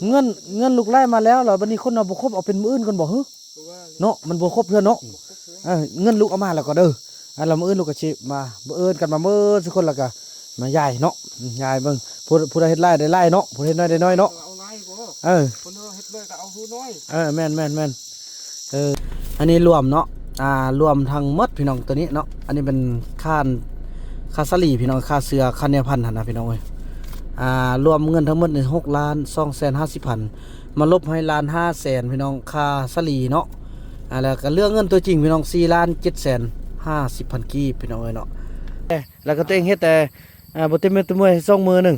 ເງິນ ເງິນລູກໄລ່ມາແລ້ວ ແລ້ວບັດນີ້ຄົນເຮົາບໍ່ຄົບ ເອົາເປັນມື້ອື່ນກ່ອນບໍ່ຫື? ເນາະ ມັນບໍ່ຄົບເທື່ອເນາະ. ເອີ ເງິນລູກເອົາມາແລ້ວກໍເດີ ອັນລະມື້ອື່ນລູກກໍຊິມາ ເອີ້ນກັນມາເໝິດທຸກຄົນ ແລ້ວກໍມາຢາຍເນາະ ຢາຍເບິ່ງ ຜູ້ ຜູ້ໃດເຮັດຫຼາຍໄດ້ຫຼາຍເນາະ ຜູ້ເຮັດໜ້ອຍໄດ້ໜ້ອຍເນາະ. ເອີ ເອີ ເອີ ແມ່ນໆໆ ເອີ ອັນນີ້ລວມເນາະ ອ່າ ລວມທັງໝົດພີ່ນ້ອງ ໂຕນີ້ເນາະ ອັນນີ້ເປັນຄ່າ ຄ່າສາລີພີ່ນ້ອງ ຄ່າເຊື້ອ ຄ່າແນວພັນຫັ້ນນະພີ່ນ້ອງເອີຍ. ອ່າ ລວມເງິນທັງໝົດນີ້ ຫົກລ້ານສອງແສນຫ້າສິບພັນ ມາລົບໃຫ້ລ້ານຫ້າແສນພີ່ນ້ອງ ຄ່າສາລີເນາະ. ອ່າ ແລ້ວກໍເຫຼືອເງິນຕົວຈິງພີ່ນ້ອງ ສີ່ລ້ານເຈັດແສນຫ້າສິບພັນກີບພີ່ນ້ອງເອີຍເນາະ. ແລ້ວກໍຕົວເອງເຮັດແຕ່ ອ່າ ບໍ່ເຕັມເມັດເຕັມໜ່ວຍ ສອງມື້ໜຶ່ງ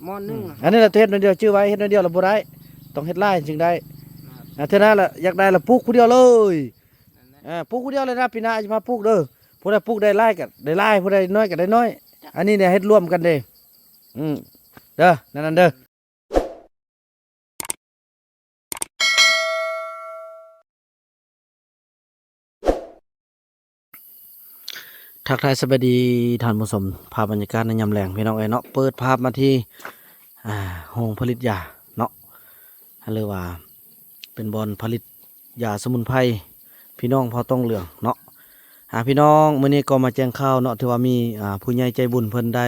ໝໍ້ໜຶ່ງ ອືມ ອັນນີ້ລະເຮັດໜ້ອຍດຽວ ຈື່ໄວ້ ເຮັດໜ້ອຍດຽວລະບໍ່ໄດ້ ຕ້ອງເຮັດຫຼາຍຈຶ່ງໄດ້. ອ່າ ເທື່ອໜ້າລະຢາກໄດ້ລະປູກຜູ້ດຽວເລີຍ. ອ່າ ປູກຜູ້ດຽວເລີຍນະ ປີໜ້າຈະພາປູກເດີ. ຜູ້ໃດປູກໄດ້ຫຼາຍກໍໄດ້ຫຼາຍ ຜູ້ໃດໜ້ອຍກໍໄດ້ໜ້ອຍ. ອັນນີ້ເນຍເຮັດລວມກັນເດ້ ອືມ ເດີ ນັ້ນໆເດີ. ທັກທາຍສະບາຍດີທ່ານຜູ້ຊົມ ພາບບັນຍາກາດໃນຍາມແລງພີ່ນ້ອງເອີຍເນາະ. ເປີດພາບມາທີ່ ອ່າ ໂຮງຜະລິດຢາເນາະ ຫຼືວ່າເປັນບ່ອນຜະລິດຢາສະໝຸນໄພ ພີ່ນ້ອງເຜົ່າຕອງເຫຼືອງເນາະ. ອ່າ ພີ່ນ້ອງ ມື້ນີ້ກໍມາແຈ້ງຂ່າວເນາະ ຖືວ່າມີ ອ່າ ຜູ້ໃຫຍ່ໃຈບຸນເພິ່ນໄດ້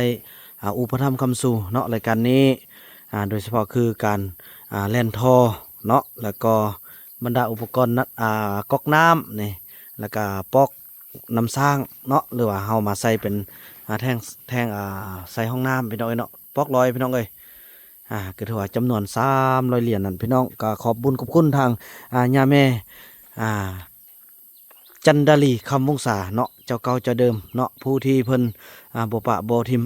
ອ່າ ອຸປະຖຳຄ້ຳຊູເນາະ ລາຍການນີ້ ອ່າ ໂດຍສະເພາະຄືການ ອ່າ ແລ່ນທໍ່ເນາະ ແລ້ວກໍບັນດາອຸປະກອນ ອ່າ ກອກນ້ຳນີ້ ແລ້ວກໍປອກນ້ຳສ້າງເນາະ ຫຼືວ່າເຮົາມາໃສ່ເປັນ ອ່າ ແທງ ແທງ ອ່າ ໃສ່ຫ້ອງນ້ຳພີ່ນ້ອງເອີຍເນາະ ປອກລອຍພີ່ນ້ອງເອີຍ. ອ່າ ກໍຖືວ່າຈຳນວນສາມຮ້ອຍຫຼຽນນັ້ນ ພີ່ນ້ອງ ກໍຂອບບຸນຂອບຄຸນທາງ ອ່າ ຍ່າແມ່ ອ່າ ຈັນດາລີ ຄຳວົງສາເນາະ ເຈົ້າເກົ່າເຈົ້າເດີມເນາະ ຜູ້ທີ່ເພິ່ນ ອ່າ ບໍ່ປະບໍ່ຖິ້ມ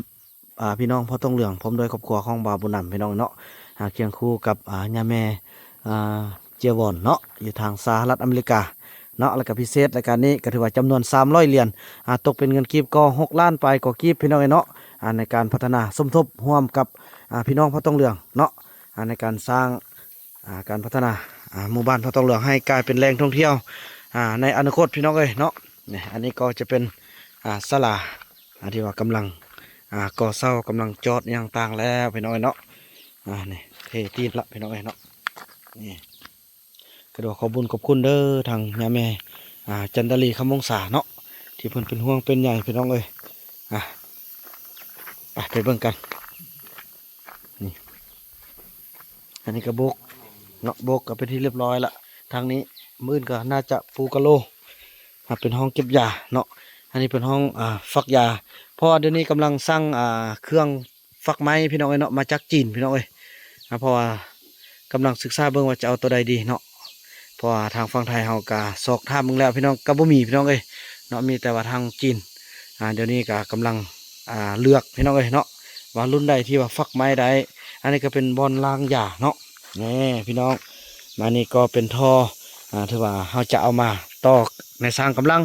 ອ່າ ພີ່ນ້ອງເຜົ່າຕອງເຫຼືອງ ພ້ອມດ້ວຍຄອບຄົວຂອງບ່າວບຸນນຳ ພີ່ນ້ອງເນາະ ອ່າ ຄຽງຄູ່ກັບ ອ່າ ຍ່າແມ່ ອ່າ ເຈຍວອນເນາະ ຢູ່ທາງສະຫະລັດອາເມລິກາເນາະ. ແລ້ວກໍພິເສດລາຍການນີ້ ກໍຖືວ່າຈຳນວນສາມຮ້ອຍຫຼຽນ ອ່າ ຕົກເປັນເງິນກີບກໍຫົກລ້ານປາຍກວ່າກີບ ພີ່ນ້ອງເອີຍເນາະ ອ່າ ໃນການພັດທະນາສົມທົບຮ່ວມກັບ ອ່າ ພີ່ນ້ອງເຜົ່າຕອງເຫຼືອງເນາະ ອ່າ ໃນການສ້າງ ອ່າ ການພັດທະນາ ອ່າ ໝູ່ບ້ານເຜົ່າຕອງເຫຼືອງໃຫ້ກາຍເປັນແຫຼ່ງທ່ອງທ່ຽວ ອ່າ ໃນອະນາຄົດ ພີ່ນ້ອງເອີຍເນາະ. ນີ້ ອັນນີ້ກໍຈະເປັນ ອ່າ ສາລາ ອ່າ ທີ່ວ່າກຳລັງ ອ່າ ກໍ່ເສົາ ກຳລັງຈອດຫຍັງຕ່າງແລ້ວ ພີ່ນ້ອງເອີຍເນາະ. ອ່າ ນີ້ ເທຕີນລະ ພີ່ນ້ອງເອີຍເນາະ. ນີ້ ກໍຂໍຂອບບຸນຂອບຄຸນເດີ ທາງຍາແມ່ ອ່າ ຈັນດາລີ ຄຳວົງສາເນາະ ທີ່ເພິ່ນເປັນຫ່ວງເປັນໃຍ ພີ່ນ້ອງເອີຍ. ອ່າ ໄປ ໄປເບິ່ງກັນ. ນີ້ ອັນນີ້ກໍໂບກເນາະ ໂບກກໍເປັນທີ່ຮຽບຮ້ອຍລະ. ທາງນີ້ມື້ອື່ນກໍໜ້າຈະປູກະໂລ ອ່າ ເປັນຫ້ອງເກັບຢາເນາະ. ອັນນີ້ເປັນຫ້ອງ ອ່າ ຟັກຢາ ເພາະວ່າດຽວນີ້ກຳລັງສັ່ງ ອ່າ ເຄື່ອງ ຝັກໄມ້ ພີ່ນ້ອງເອີຍເນາະ ມາຈາກຈີນ ພີ່ນ້ອງເອີຍ. ອ່າ ເພາະວ່າກຳລັງສຶກສາເບິ່ງວ່າຈະເອົາໂຕໃດດີເນາະ ເພາະວ່າທາງຝັ່ງໄທເຮົາກະຊອກຖາມເບິ່ງແລ້ວ ພີ່ນ້ອງ ກະບໍ່ມີ ພີ່ນ້ອງເອີຍເນາະ ມີແຕ່ວ່າທາງຈີນ. ອ່າ ດຽວນີ້ກະກຳລັງ ອ່າ ເລືອກ ພີ່ນ້ອງເອີຍເນາະ ວ່າລຸ້ນໃດທີ່ວ່າຝັກໄມ້ໄດ້. ອັນນີ້ກະເປັນບ່ອນລ້າງຢາເນາະ ນີ້ ພີ່ນ້ອງ. ມານີ້ກໍເປັນທໍ່ ອ່າ ຖືວ່າເຮົາຈະເອົາມາຕໍ່ໃນສ້າງກຳລັງ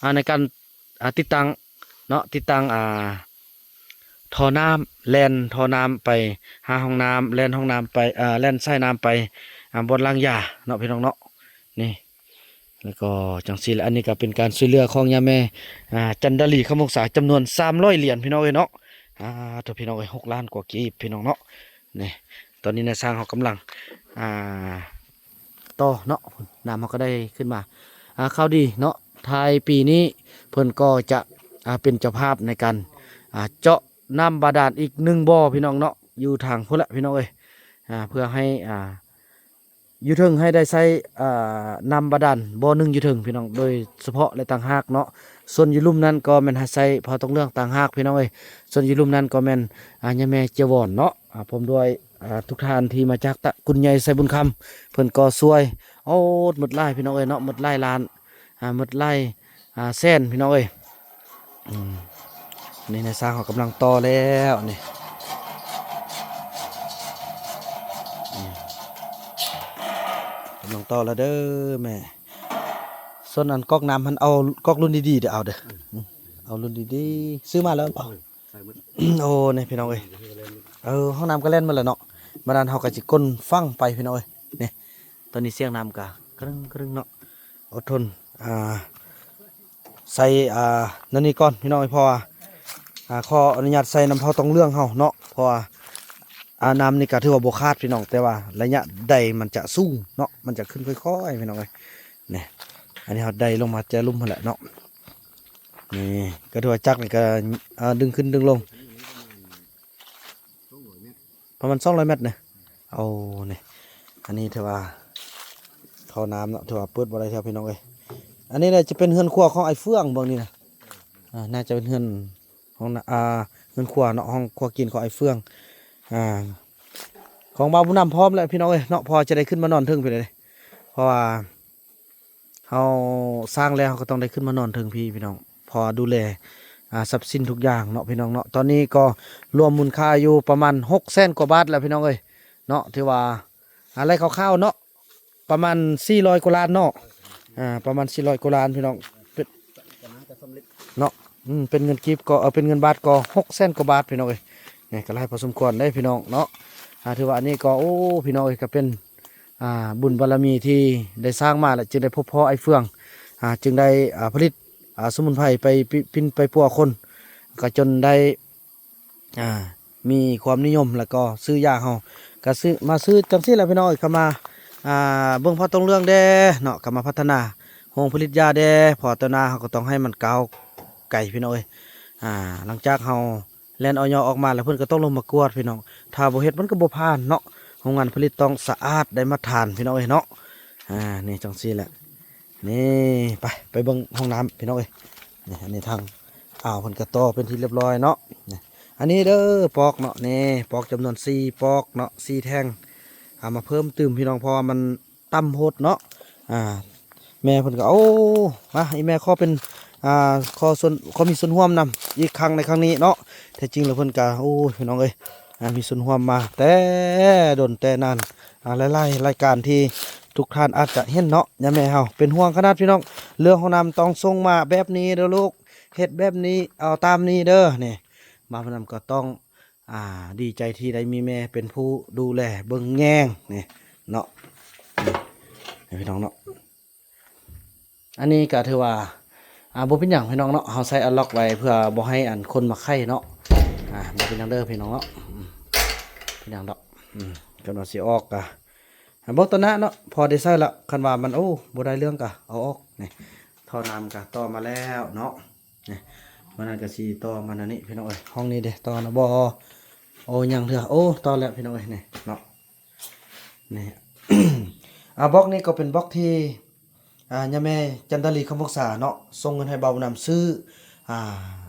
ອ່າ ໃນການ ອ່າ ຕິດຕັ້ງເນາະ ຕິດຕັ້ງ ອ່າ ທໍ່ນ້ຳ ແລ່ນທໍ່ນ້ຳໄປຫາຫ້ອງນ້ຳ ແລ່ນຫ້ອງນ້ຳໄປ ອ່າ ແລ່ນສາຍນ້ຳໄປ ອ່າ ບ່ອນລ້າງຢາເນາະ ພີ່ນ້ອງເນາະ. ນີ້ ແລ້ວກໍຈັ່ງຊີ້ແຫຼະ ອັນນີ້ກໍເປັນການຊ່ວຍເຫຼືອຂອງຍາແມ່ ອ່າ ຈັນດາລີ ຄຳວົງສາ ຈຳນວນສາມຮ້ອຍຫຼຽນ ພີ່ນ້ອງເອີຍເນາະ. ອ່າ ໂທ້ ພີ່ນ້ອງເອີຍ ຫົກລ້ານກວ່າກີບ ພີ່ນ້ອງເນາະ. ນີ້ ຕອນນີ້ນາຍຊ່າງເຮົາກຳລັງ ອ່າ ຕໍ່ເນາະ ນ້ຳເຮົາກໍໄດ້ຂຶ້ນມາ. ອ່າ ຂ່າວດີເນາະ ທ້າຍປີນີ້ເພິ່ນກໍຈະ ອ່າ ເປັນເຈົ້າພາບໃນການ ອ່າ ເຈາະນ້ຳບາດານອີກໜຶ່ງບໍ່ ພີ່ນ້ອງເນາະ ຢູ່ທາງພຸ້ນແຫຼະ ພີ່ນ້ອງເອີຍ. ອ່າ ເພື່ອໃຫ້ ອ່າ ຢູ່ເທິງໃຫ້ໄດ້ໃຊ້ ອ່າ ນ້ຳບາດານບໍ່ໜຶ່ງຢູ່ເທິງ ພີ່ນ້ອງ ໂດຍສະເພາະ ແລະ ຕ່າງຫາກເນາະ. ສ່ວນຢູ່ລຸ່ມນັ້ນກໍແມ່ນໃຫ້ໃຊ້ເຜົ່າຕອງເຫຼືອງຕ່າງຫາກ ພີ່ນ້ອງເອີຍ. ສ່ວນຢູ່ລຸ່ມນັ້ນກໍແມ່ນ ອ່າ ຍາແມ່ເຈຍວອນເນາະ ອ່າ ພ້ອມດ້ວຍ ອ່າ ທຸກທ່ານທີ່ມາຈາກຕະກຸນໃຫຍ່ໄຊບຸນຄຳ ເພິ່ນກໍຊ່ວຍ. ໂອ້ ໝົດຫຼາຍ ພີ່ນ້ອງເອີຍເນາະ ໝົດຫຼາຍລ້ານ ອ່າ ໝົດຫຼາຍ ອ່າ ແສນ ພີ່ນ້ອງເອີຍ. ອືມ ນີ້ນາຍຊ່າງເຮົາກຳລັງຕໍ່ແລ້ວນີ້ ອືມ ກຳລັງຕໍ່ແລ້ວເດີແມ່. ສ່ວນອັນກອກນ້ຳຫັ້ນ ເອົາກອກລຸ້ນດີໆເດີ ເອົາເດີ ອືມ ເອົາລຸ້ນດີໆ. ຊື້ມາແລ້ວບໍ່? ໃສ່ໝົດ ໂອ້ ນີ້ ພີ່ນ້ອງເອີຍ ເອີ ຫ້ອງນ້ຳກໍແລ່ນໝົດແລ້ວເນາະ. ບາດນັ້ນເຮົາກໍຊິກົ້ນຝັ່ງໄປ ພີ່ນ້ອງເອີຍ. ນີ້ ຕອນນີ້ສຽງນ້ຳກໍກະຣຶ້ງກະຣຶ້ງເນາະ ອົດທົນ ອ່າ ໃສ່ ອ່າ ນັ້ນນີ້ກ່ອນ ພີ່ນ້ອງເອີຍ ເພາະວ່າ ອ່າ ຂໍອະນຸຍາດໃສ່ນຳເຜົ່າຕອງເຫຼືອງເຮົາເນາະ ເພາະວ່າ ອ່າ ນ້ຳນີ້ກໍຖືວ່າບໍ່ຂາດພີ່ນ້ອງ ແຕ່ວ່າໄລຍະໄດມັນຈະສູງເນາະ ມັນຈະຂຶ້ນຄ່ອຍໆ ພີ່ນ້ອງເອີຍ. ນີ້ ອັນນີ້ເຮົາໄດລົງມາແຈລຸ່ມຫັ້ນແຫຼະເນາະ. ນີ້ກໍຖືວ່າຈັກນີ້ກໍ ອ່າ ດຶງຂຶ້ນດຶງລົງ ປະມານສອງຮ້ອຍແມັດນະ. ໂອ້ ນີ້ ອັນນີ້ຖືວ່າທໍ່ນ້ຳເນາະ ຖືວ່າເປີດບໍ່ໄດ້ແທ້ພີ່ນ້ອງເອີຍ. ອັນນີ້ແຫຼະຈະເປັນເຮືອນຄົວຂອງອ້າຍເຟືອງເບິ່ງນີ້ນະ. ອ່າ ໜ້າຈະເປັນເຮືອນ ຫ້ອງນ- ອ່າ ເຮືອນຄົວເນາະ ຫ້ອງຄົວກິນຂອງອ້າຍເຟືອງ. ອ່າ ຂອງບ່າວບຸນນຳພ້ອມແລ້ວພີ່ນ້ອງເອີຍເນາະ ເພາະວ່າຈະໄດ້ຂຶ້ນມານອນເທິງພີ້ແຫຼະເດ້ ເພາະວ່າເຮົາສ້າງແລ້ວ ເຮົາກໍຕ້ອງໄດ້ຂຶ້ນມານອນເທິງພີ້ພີ່ນ້ອງ ເພາະວ່າດູແລ ອ່າ ຊັບສິນທຸກຢ່າງເນາະ ພີ່ນ້ອງເນາະ. ຕອນນີ້ກໍລວມມູນຄ່າຢູ່ປະມານຫົກແສນກວ່າບາດແລ້ວພີ່ນ້ອງເອີຍເນາະ ຖືວ່າ ອ່າ ໄລ່ຄ່າວໆເນາະ ປະມານສີ່ຮ້ອຍກວ່າລ້ານເນາະ ອ່າ ປະມານສີ່ຮ້ອຍກວ່າລ້ານພີ່ນ້ອງ ເປັນ ເນາະ ອືມ ເປັນເງິນກີບກໍ ເອີ ເປັນເງິນບາດກໍຫົກແສນກວ່າບາດພີ່ນ້ອງເອີຍ. ນີ້ກໍຫຼາຍພໍສົມຄວນເດ້ພີ່ນ້ອງເນາະ. ອ່າ ຖືວ່າອັນນີ້ກໍ ໂອ້ ພີ່ນ້ອງເອີຍ ກໍເປັນ ອ່າ ບຸນບາລະມີທີ່ໄດ້ສ້າງມາ ແລະ ຈຶ່ງໄດ້ພົບພໍ້ອ້າຍເຟືອງ ອ່າ ຈຶ່ງໄດ້ ອ່າ ຜະລິດ ອ່າ ສະໝຸນໄພໄປປິ- ປິ່ນໄປປົວຄົນ ກໍຈົນໄດ້ ອ່າ ມີຄວາມນິຍົມ ແລ້ວກໍຊື້ຢາເຮົາກໍຊື້ ມາຊື້ຈັ່ງຊີ້ແຫຼະພີ່ນ້ອງເອີຍ. ເຂົ້າມາ ອ່າ ເບິ່ງພໍ່ຕົງເລື່ອງແດ່ເນາະ ເຂົ້າມາພັດທະນາໂຮງຜະລິດຢາແດ່ ເພາະວ່າຕໍ່ໜ້າເຮົາກໍຕ້ອງໃຫ້ມັນກ້າວໄກພີ່ນ້ອງເອີຍ. ອ່າ ຫຼັງຈາກເຮົາແລ່ນ ອຢ ອອກມາແລ້ວ ເພິ່ນກໍຕ້ອງລົງມາກວດພີ່ນ້ອງ ຖ້າບໍ່ເຮັດມັນກໍບໍ່ຜ່ານເນາະ. ໂຮງງານຜະລິດຕ້ອງສະອາດ ໄດ້ມາດຖານພີ່ນ້ອງເອີຍເນາະ. ອ່າ ນີ້ຈັ່ງຊີ້ແຫຼະ. ນີ້ ໄປ ໄປເບິ່ງຫ້ອງນ້ຳພີ່ນ້ອງເອີຍ. ນີ້ ອັນນີ້ທາງອ່າວເພິ່ນກໍຕໍ່ເປັນທີ່ລຽບຮ້ອຍເນາະ. ນີ້ ອັນນີ້ເດີປອກເນາະ ນີ້ປອກຈຳນວນສີ່ປອກເນາະ ສີ່ແທ່ງ ເອົາມາເພີ່ມຕື່ມພີ່ນ້ອງ ເພາະວ່າມັນຕ່ຳໂພດເນາະ. ອ່າ ແມ່ເພິ່ນກໍ ໂອ້ ມາ ອີແມ່ຂໍເປັນ ອ່າ ຂໍສ່ວນ ຂໍມີສ່ວນຮ່ວມນຳອີກຄັ້ງໃນຄັ້ງນີ້ເນາະ. ແທ້ຈິງແລ້ວເພິ່ນກໍ ໂອ້ຍ ພີ່ນ້ອງເອີຍ ອ່າ ມີສ່ວນຮ່ວມມາແຕ່ດົນແຕ່ນານ ອ່າ ຫຼາຍໆລາຍການທີ່ທຸກທ່ານອາດຈະເຫັນເນາະ. ຍາແມ່ເຮົາເປັນຫ່ວງຂະໜາດພີ່ນ້ອງ ເລື່ອງຫ້ອງນ້ຳຕ້ອງສົ່ງມາແບບນີ້ເດີລູກ ເຮັດແບບນີ້ ເອົາຕາມນີ້ເດີ. ນີ້ ບ່າວບຸນນຳກໍຕ້ອງ ອ່າ ດີໃຈທີ່ໄດ້ມີແມ່ເປັນຜູ້ດູແລເບິ່ງແຍງນີ້ເນາະ ນີ້ ໃຫ້ພີ່ນ້ອງເນາະ. ອັນນີ້ກໍຖືວ່າ ອ່າ ບໍ່ເປັນຫຍັງພີ່ນ້ອງເນາະ ເຮົາໃສ່ອາລັອກໄວ້ເພື່ອບໍ່ໃຫ້ອັນຄົນມາໄຂເນາະ. ອ່າ ບໍ່ເປັນຫຍັງເດີພີ່ນ້ອງເນາະ ອືມ ເປັນຫຍັງດອກ ອືມ ຄັນວ່າຊິອອກກໍ ອ່າ ບໍ່ຕໍ່ໜ້າເນາະ ພໍໄດ້ໃຊ້ລະ ຄັນວ່າມັນ ໂອ້ ບໍ່ໄດ້ເລື່ອງກໍເອົາອອກ. ນີ້ ທໍ່ນ້ຳກໍຕໍ່ມາແລ້ວເນາະ. ນີ້ ມື້ນັ້ນກໍຊິຕໍ່ມາແນວນີ້ພີ່ນ້ອງເອີຍ. ຫ້ອງນີ້ເດ້ ຕໍ່ນະບໍ່ ໂອ້ ຍັງເທື່ອ ໂອ້ ຕໍ່ແລ້ວພີ່ນ້ອງເອີຍ. ນີ້ເນາະ ນີ້ ອ່າ ບລັອກນີ້ກໍເປັນບລັອກທີ່ ອ່າ ຍາແມ່ຈັນດາລີ ຄຳວົງສາເນາະ ສົ່ງເງິນໃຫ້ບ່າວບຸນນຳຊື້ ອ່າ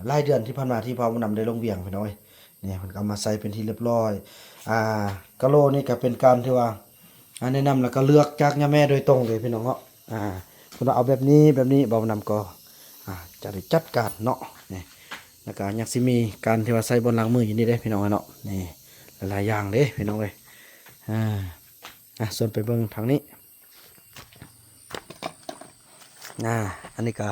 ຫຼາຍເດືອນທີ່ຜ່ານມາທີ່ບ່າວບຸນນຳໄດ້ລົງວຽງພີ່ນ້ອງເອີຍ. ນີ້ເພິ່ນກໍເອົາມາໃສ່ເປັນທີ່ລຽບຮ້ອຍ. ອ່າ ກະໂລນີ້ກໍເປັນການທີ່ວ່າ ອ່າ ແນະນຳ ແລ້ວກໍເລືອກຈາກຍາແມ່ໂດຍຕົງເລີຍພີ່ນ້ອງເນາະ. ອ່າ ເພິ່ນວ່າເອົາແບບນີ້ ແບບນີ້ ບ່າວບຸນນຳກໍ ອ່າ ຈະໄດ້ຈັດການເນາະ. ນີ້ ແລ້ວກໍຍັງຊິມີການທີ່ວ່າໃສ່ບ່ອນລ້າງມືຢູ່ນີ້ເດ້ພີ່ນ້ອງເນາະ. ນີ້ ຫຼາຍໆຢ່າງເດ້ພີ່ນ້ອງເອີຍ. ອ່າ ອ່າ ຊວນໄປເບິ່ງທາງນີ້. ອ່າ ອັນນີ້ກໍ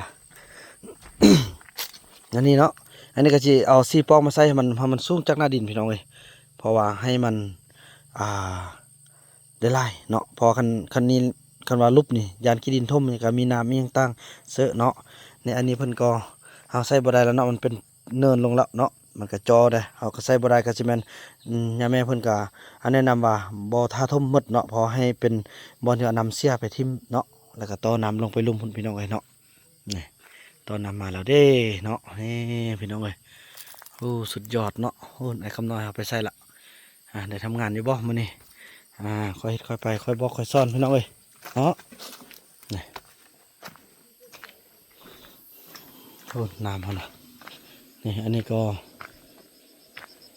ອັນນີ້ເນາະ ອັນນີ້ກໍຊິເອົາສີ່ປອກມາໃສ່ໃຫ້ມັນ ໃຫ້ມັນສູງຈາກໜ້າດິນພີ່ນ້ອງເອີຍ ເພາະວ່າໃຫ້ມັນ ອ່າ ໄດ້ຫຼາຍເນາະ. ເພາະຄັນ ຄັນນີ້ ຄັນວ່າຫຼຸບນີ້ ຢ້ານຂີ້ດິນຖົມນີ້ ກໍມີນ້ຳມີຫຍັງຕ່າງເຊາະເນາະ. ໃນອັນນີ້ເພິ່ນກໍ ເຮົາໃສ່ບໍ່ໄດ້ແລ້ວເນາະ ມັນເປັນເນີນລົງແລ້ວເນາະ ມັນກໍຈໍໄດ້ ເຮົາກໍໃສ່ບໍ່ໄດ້ ກໍຊິແມ່ນ ອືມ ຍາແມ່ເພິ່ນກໍ ອ່າ ແນະນຳວ່າບໍ່ຖ້າຖົມໝົດເນາະ ເພາະໃຫ້ເປັນບ່ອນທີ່ວ່ານ້ຳເສຍໄປຖິ້ມເນາະ ແລ້ວກໍຕໍ່ນ້ຳລົງໄປລຸ່ມພຸ້ນພີ່ນ້ອງເອີຍເນາະ. ນີ້ ຕໍ່ນ້ຳມາແລ້ວເດ້ເນາະ. ນີ້ພີ່ນ້ອງເອີຍ ໂອ້ ສຸດຍອດເນາະ. ໂອ້ ອ້າຍຄຳນ້ອຍເຮົາໄປໃສລະ ອ່າ ໄດ້ທຳງານຢູ່ບໍ່ມື້ນີ້? ອ່າ ຄ່ອຍເຮັດຄ່ອຍໄປ ຄ່ອຍບອກຄ່ອຍສອນພີ່ນ້ອງເອີຍເນາະ. ນີ້ ໂອ້ ນ້ຳເຮົານະ. ນີ້ ອັນນີ້ກໍ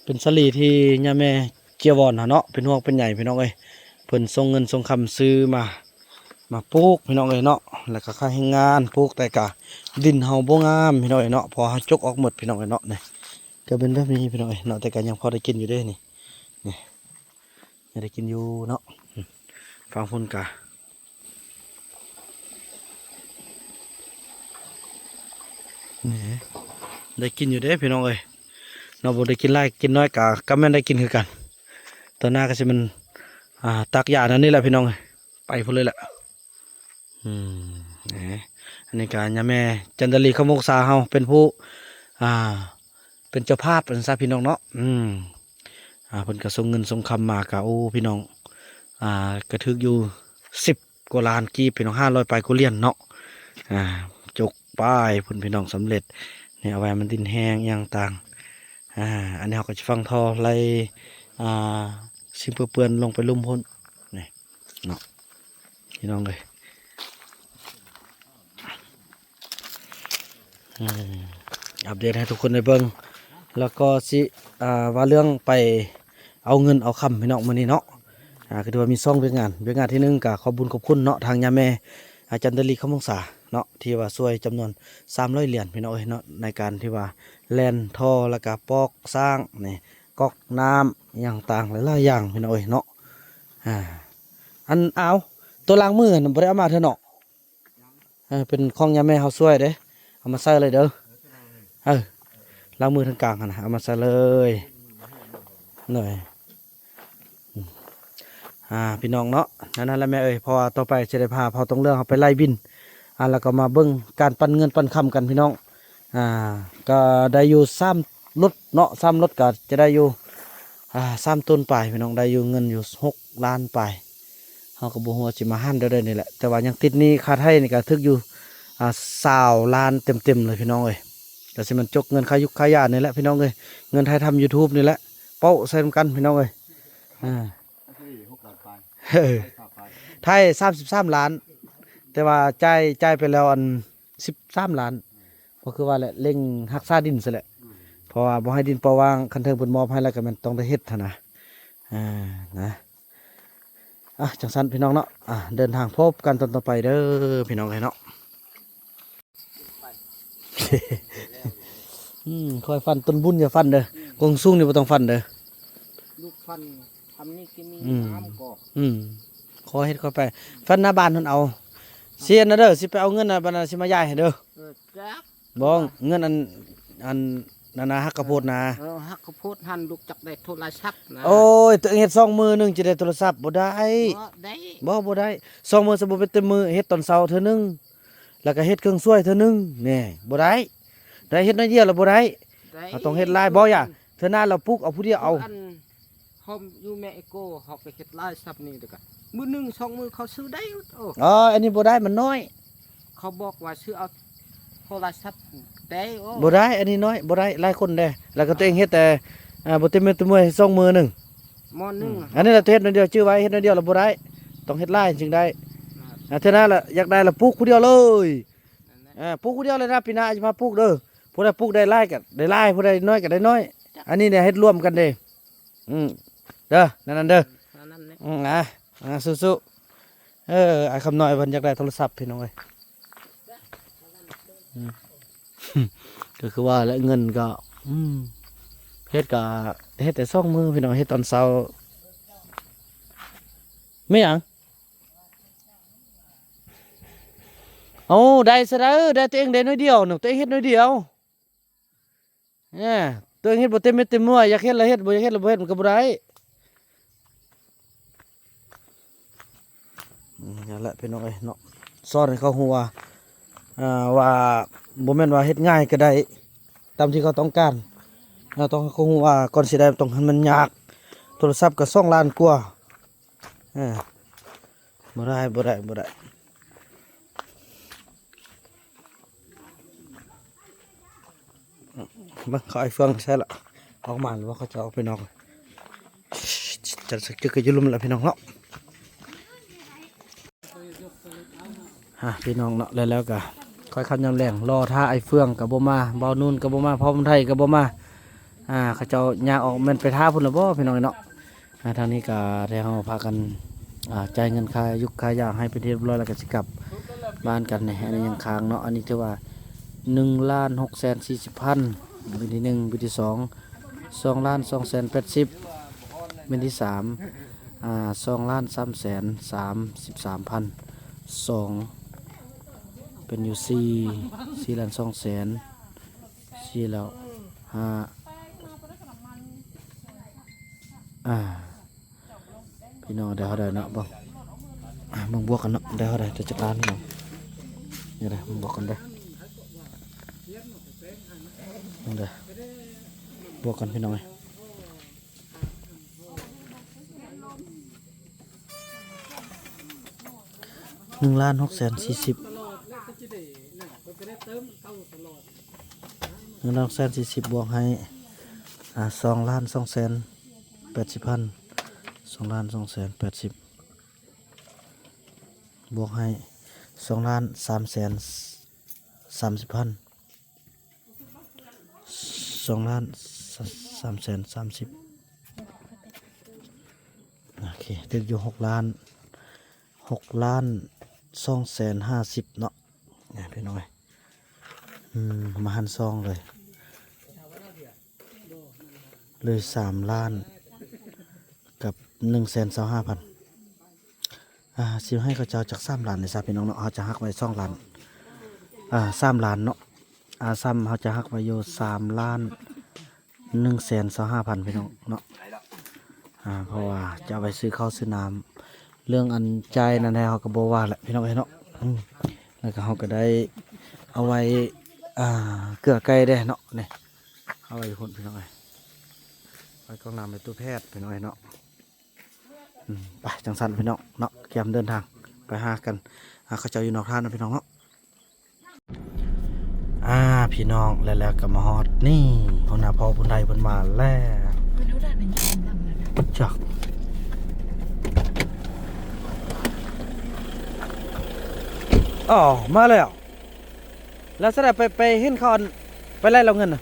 ເປັນສາລີທີ່ຍາແມ່ເຈຍວອນເຮົາເນາະ ເປັນຫ່ວງເປັນໃຍພີ່ນ້ອງເອີຍ. ເພິ່ນສົ່ງເງິນສົ່ງຄຳຊື້ມາ ມາປູກພີ່ນ້ອງເອີຍເນາະ ແລ້ວກໍຄ່າແຮງງານປູກ ແຕ່ກະດິນເຮົາບໍ່ງາມພີ່ນ້ອງເອີຍເນາະ ເພາະເຮົາຈົກອອກໝົດພີ່ນ້ອງເອີຍເນາະ. ນີ້ກໍເປັນແບບນີ້ພີ່ນ້ອງເອີຍເນາະ ແຕ່ກໍຍັງພໍໄດ້ກິນຢູ່ເດ້ນີ້. ນີ້ ຍັງໄດ້ກິນຢູ່ເນາະ. ອືມ ຝັ່ງພຸ້ນກະ ນີ້ ໄດ້ກິນຢູ່ເດ້ພີ່ນ້ອງເອີຍເນາະ. ບໍ່ໄດ້ກິນຫຼາຍກິນໜ້ອຍກະ ກໍແມ່ນໄດ້ກິນຄືກັນ. ຕໍ່ໜ້າກໍຊິແມ່ນ ອ່າ ຕາກຢາແນວນີ້ແຫຼະພີ່ນ້ອງເອີຍ ໄປພຸ້ນເລີຍແຫຼະ. ອືມ ນີ້ ອັນນີ້ກໍຍາແມ່ຈັນດາລີ ຄຳວົງສາເຮົາເປັນຜູ້ ອ່າ ເປັນເຈົ້າພາບວ່າຊັ້ນຊະພີ່ນ້ອງເນາະ. ອືມ ອ່າ ເພິ່ນກໍສົ່ງເງິນສົ່ງຄຳມາ ກໍ ໂອ້ ພີ່ນ້ອງ ອ່າ ກໍຖືກຢູ່ສິບກວ່າລ້ານກີບ ພີ່ນ້ອງ ຫ້າຮ້ອຍປາຍກວ່າຫຼຽນເນາະ. ອ່າ ຈົກປາຍພຸ້ນ ພີ່ນ້ອງ ສຳເລັດ. ນີ້ ເອົາໄວ້ໃຫ້ມັນດິນແຫ້ງອີ່ຫຍັງຕ່າງ. ອ່າ ອັນນີ້ເຮົາກໍຈະຝັງທໍ່ໄຫຼ ອ່າ ສິ່ງເປື້ອນໆລົງໄປລຸ່ມພຸ້ນ ນີ້ເນາະ ພີ່ນ້ອງເອີຍ. ອືມ ອັບເດດໃຫ້ທຸກຄົນໄດ້ເບິ່ງ ແລ້ວກໍຊິ ອ່າ ວ່າເລື່ອງໄປເອົາເງິນເອົາຄຳ ພີ່ນ້ອງ ມື້ນີ້ເນາະ. ອ່າ ກໍຖືວ່າມີສອງວຽກງານ, ວຽກງານທີໜຶ່ງກໍຂອບບຸນຂອບຄຸນເນາະ ທາງຍາແມ່ ອາ ຈັນດາລີ ຄຳວົງສາເນາະ ທີ່ວ່າຊ່ວຍຈຳນວນສາມຮ້ອຍຫຼຽນ ພີ່ນ້ອງເອີຍເນາະ ໃນການທີ່ວ່າແລ່ນທໍ່ ແລ້ວກໍປອກສ້າງ ນີ້ ກອກນ້ຳ ອີ່ຫຍັງຕ່າງຫຼາຍໆຢ່າງ ພີ່ນ້ອງເອີຍເນາະ. ອ່າ ອັນ ເອົາ ຕົວລ້າງມືຫັ້ນບໍ່ໄດ້ເອົາມາເທື່ອເນາະ. ເອີ ເປັນຂອງຍາແມ່ເຮົາຊ່ວຍເດ້ ເອົາມາໃສ່ເລີຍເດີ. ເອີ ລ້າງມືທາງກາງຫັ້ນນະ ເອົາມາໃສ່ເລີຍ ໂດຍ. ອ່າ ພີ່ນ້ອງເນາະ ນັ້ນແຫຼະແມ່ເອີຍ ເພາະວ່າຕໍ່ໄປຊິໄດ້ພາພໍ່ຕ້ອງເລື່ອງເຮົາໄປໄລ່ບິນ ອ່າ ແລ້ວກໍມາເບິ່ງການປັນເງິນປັນຄຳກັນ ພີ່ນ້ອງ. ອ່າ ກໍໄດ້ຢູ່ສາມລົດເນາະ ສາມລົດກໍຈະໄດ້ຢູ່ ອ່າ ສາມໂຕນປາຍ ພີ່ນ້ອງ ໄດ້ຢູ່ເງິນຢູ່ຫົກລ້ານປາຍ. ເຮົາກໍບໍ່ຮູ້ວ່າຊິມາຫັນແນວໃດນີ້ແຫຼະ ແຕ່ວ່າຍັງຕິດໜີ້ຄ່າໄຖນີ້ກໍຖືກຢູ່ ອ່າ ຊາວລ້ານເຕັມໆເລີຍ ພີ່ນ້ອງເອີຍ. ກໍຊິແມ່ນຈົກເງິນຄ່າຢຸກຄ່າຢານີ້ແຫຼະ ພີ່ນ້ອງເອີຍ ເງິນຖ່າຍທຳ YouTube ນີ້ແຫຼະ ເປົາໃສ່ນຳກັນ ພີ່ນ້ອງເອີຍ. ອ່າ ເອີ ໄຖສາມສິບສາມລ້ານ ແຕ່ວ່າຈ່າຍ ຈ່າຍໄປແລ້ວອັນສິບສາມລ້ານ. ກໍຄືວ່າແຫຼະ ເລັ່ງຮັກສາດິນຊະແຫຼະ ເພາະວ່າບໍ່ໃຫ້ດິນເປົ່າວ່າງ ຄັນເຖິງເພິ່ນມອບໃຫ້ແລ້ວກໍແມ່ນຕ້ອງໄດ້ເຮັດຫັ້ນນະ. ອ່າ ນະ ອ່ະ ຈັ່ງຊັ້ນ ພີ່ນ້ອງເນາະ ອ່ະ ເດີນທາງພົບກັນຕອນຕໍ່ໄປເດີ ພີ່ນ້ອງເອີຍເນາະ. ອືມ ຂ້ອຍຝັນຕົ້ນບຸນຢ່າຝັນເດີ ກົງສູງນີ້ບໍ່ຕ້ອງຝັນເດີ. ລູກຝັນທຳນີ້ຊິມີ ອືມ ນ້ຳກໍ ອືມ ຂໍເຮັດຂ້ອຍໄປ ຝັນໜ້າບ້ານຫັ້ນເອົາ ຊິອັນນັ້ນເດີ ຊິໄປເອົາເງິນ ອັນນັ້ນ ຊິມາຢາຍໃຫ້ເດີ. ເອີ ຈັກ ບໍ່ ເງິນອັນ ອັນນັ້ນນະ ຫັກກະໂພດນະ. ເອີ ຫັກກະໂພດຫັ້ນ ລູກຈັກໄດ້ໂທລະສັບນະ. ໂອ້ຍ ຕົວເອງເຮັດສອງມື້ໜຶ່ງຈະໄດ້ໂທລະສັບ ບໍ່ໄດ້ ບໍ່ໄດ້ ບໍ່ ບໍ່ໄດ້. ສອງມື້ ສະບໍ່ເປັນແຕ່ມື້ ເຮັດຕອນເຊົ້າເທື່ອໜຶ່ງ ແລ້ວກໍເຮັດເຄື່ອງຊ່ວຍເທື່ອໜຶ່ງ ແນ່ ບໍ່ໄດ້. ໄດ້ເຮັດໜ້ອຍດຽວລະບໍ່ໄດ້ ໄດ້ ເຮົາຕ້ອງເຮັດຫຼາຍ. ບໍ່ ຢ່າ ເທື່ອໜ້າລະປຸກເອົາຜູ້ດຽວເອົາ. ອັນເຮົາຢູ່ແມ່ເອໂກ ເຮົາກໍເຮັດຫຼາຍສ່ຳນີ້ ແລ້ວກໍມື້ໜຶ່ງສອງມື້ເຂົາຊື້ໄດ້. ໂອ້ ອໍ ອັນນີ້ບໍ່ໄດ້ ມັນນ້ອຍ. ເຂົາບອກວ່າຊື້ເອົາໂທລະສັບໄດ້. ໂອ້ ບໍ່ໄດ້ ອັນນີ້ນ້ອຍ ບໍ່ໄດ້ ຫຼາຍຄົນເດ້ ແລ້ວກໍຕົວເອງເຮັດແຕ່ ອ່າ ບໍ່ເຕັມເມັດເຕັມໜ່ວຍ ສອງມື້ໜຶ່ງ ໝໍໜຶ່ງ. ອືມ ອັນນີ້ລະເຮັດໜ້ອຍດຽວ ຈື່ໄວ້ ເຮັດໜ້ອຍດຽວລະບໍ່ໄດ້ ຕ້ອງເຮັດຫຼາຍຈຶ່ງໄດ້. ອ່າ ເທື່ອໜ້າລະຢາກໄດ້ລະປູກຜູ້ດຽວເລີຍ. ອ່າ ປູກຜູ້ດຽວເລີຍນະ ປີໜ້າຈະພາປູກເດີ. ຜູ້ໃດປູກໄດ້ຫຼາຍກໍໄດ້ຫຼາຍ ຜູ້ໃດນ້ອຍກໍໄດ້ນ້ອຍ. ອັນນີ້ເນຍເຮັດລວມກັນເດ້. ອືມ ເດີ ນັ້ນໆເດີ. ອືມ ອ່າ ອ່າ ສູ້ໆ. ເອີ ອ້າຍຄຳນ້ອຍເພິ່ນຢາກໄດ້ໂທລະສັບ ພີ່ນ້ອງເອີຍ. ອືມ ກໍຄືວ່າແຫຼະ ເງິນກໍ ອືມ ເຮັດກໍເຮັດແຕ່ສອງມື້ ພີ່ນ້ອງ ເຮັດຕອນເຊົ້າ. ແມ່ນຫຍັງ? ເອົ້າ ໄດ້ຊະເດີ ໄດ້ ຕົວເອງໄດ້ໜ້ອຍດຽວນະ ຕົວເອງເຮັດໜ້ອຍດຽວ. ເອີ ຕົວເອງເຮັດບໍ່ເຕັມເມັດເຕັມໜ່ວຍ ຢາກເຮັດລະເຮັດ ບໍ່ຢາກເຮັດລະບໍ່ເຮັດ ມັນກໍບໍ່ໄດ້. ອືມ ນັ້ນແຫຼະ ພີ່ນ້ອງເອີຍເນາະ ສອນໃຫ້ເຂົາຮູ້ວ່າ ອ່າ ວ່າບໍ່ແມ່ນວ່າເຮັດງ່າຍກໍໄດ້ຕາມທີ່ເຂົາຕ້ອງການ. ເຮົາຕ້ອງໃຫ້ເຂົາຮູ້ວ່າກ່ອນຊິໄດ້ຕ້ອງໃຫ້ມັນຍາກ. ໂທລະສັບກໍສອງລ້ານກວ່າ. ເອີ ບໍ່ໄດ້ ບໍ່ໄດ້ ບໍ່ໄດ້. ເບິ່ງເຂົາໄອ້ເຟືອງໃສ່ລະ ອອກມາແລ້ວບໍ່ ເຂົາຈະອອກໄປນອກ ຈັກ ຈັກ ຈັກຢູ່ລຸ່ມລະ ພີ່ນ້ອງເນາະ. ອ່າ ພີ່ນ້ອງເນາະ ແລ້ວ ແລ້ວກະຄ່ອຍຄ່ຳຍາມແລງ ລໍຖ້າໄອ້ເຟືອງກໍບໍ່ມາ ບ່າວນູນກໍບໍ່ມາ ພໍ່ບຸນໄທກໍບໍ່ມາ. ອ່າ ເຂົາເຈົ້າຍ່າງອອກ ແມ່ນໄປຖ້າພຸ້ນລະບໍ່ ພີ່ນ້ອງເນາະ. ອ່າ ທາງນີ້ກໍໄດ້ເຮົາພາກັນ ອ່າ ຈ່າຍເງິນຄ່າຢຸກຄ່າຢາໃຫ້ເປັນທີ່ຮຽບຮ້ອຍ ແລ້ວກໍຊິກັບບ້ານກັນ. ນີ້ ອັນນີ້ຍັງຄ້າງເນາະ ອັນນີ້ຖືວ່າໜຶ່ງລ້ານຫົກແສນສີ່ສິບພັນ ເປັນທີໜຶ່ງ ເປັນທີສອງ ສອງລ້ານສອງແສນແປດສິບ ເປັນທີສາມ ອ່າ ສອງລ້ານສາມແສນສາມສິບສາມພັນສອງ ເປັນຢູ່ສີ່ ສີ່ລ້ານສອງແສນ ສີ່ແລ້ວ ຫ້າ ອ່າ ພີ່ນ້ອງ ໄດ້ເທົ່າໃດເນາະ ເບິ່ງ ອ່າ ເບິ່ງບວກກັນເນາະ ໄດ້ເທົ່າໃດ ຈັດການພີ່ນ້ອງ. ນີ້ເດີ ເບິ່ງບວກກັນເດີ ເບິ່ງເດີ ບວກກັນ ພີ່ນ້ອງເອີຍ. ໜຶ່ງລ້ານຫົກແສນສີ່ສິບ ໜຶ່ງລ້ານຫົກແສນສີ່ສິບ ບວກໃຫ້ ອ່າ ສອງລ້ານສອງແສນແປດສິບພັນ ສອງລ້ານສອງແສນແປດສິບ ບວກໃຫ້ ສອງລ້ານສາມແສນສາມສິບພັນ ສອງລ້ານສາມແສນສາມສິບ ໂອເຄ ຖືກຢູ່ຫົກລ້ານ ຫົກລ້ານສອງແສນຫ້າສິບເນາະ ນີ້ພີ່ນ້ອງເອີຍ ອືມ ມາຫັນສອງເລີຍ ເລີຍສາມລ້ານກັບໜຶ່ງແສນຊາວຫ້າພັນ ອ່າ ຊິໃຫ້ເຂົາເຈົ້າຈັກສາມລ້ານນີ້ຊະພີ່ນ້ອງເນາະ ເຮົາຈະຫັກໄວ້ສອງລ້ານ ອ່າ ສາມລ້ານເນາະ ອ່າ ຊ້ຳເຮົາຈະຫັກໄວ້ຢູ່ສາມລ້ານໜຶ່ງແສນຊາວຫ້າພັນ ພີ່ນ້ອງເນາະ ອ່າ ເພາະວ່າຈະເອົາໄວ້ຊື້ເຂົ້າຊື້ນ້ຳ ເລື່ອງອັນຈ່າຍນັ້ນແທ້ເຮົາກໍບໍ່ວ່າແຫຼະ ພີ່ນ້ອງເອີຍເນາະ ອືມ ແລ້ວກໍເຮົາກໍໄດ້ເອົາໄວ້ ອ່າ ເກືອໄກ່ແດ່ເນາະ ນີ້ ເອົາໄວ້ພຸ້ນ ພີ່ນ້ອງເອີຍ ໄວ້ກອງນ້ຳ ໄວ້ຕູ້ແພດ ພີ່ນ້ອງເອີຍເນາະ. ອືມ ໄປ ຈັ່ງຊັ້ນພີ່ນ້ອງເນາະ ກຽມເດີນທາງໄປຫາກັນ ຫາເຂົາເຈົ້າຢູ່ນອກທາງເນາະ ພີ່ນ້ອງເນາະ ອ່າ ພີ່ນ້ອງ ແລ້ວ ແລ້ວກໍມາຮອດນີ້ ຫົວໜ້າພໍ່ບຸນໄທເພິ່ນມາແລ້ວ ຈັກ ອໍ ມາແລ້ວ. ແລ້ວສະໄດໄປ ໄປເຫັນເຂົາອັນ ໄປໄລ່ລາວເງິນນະ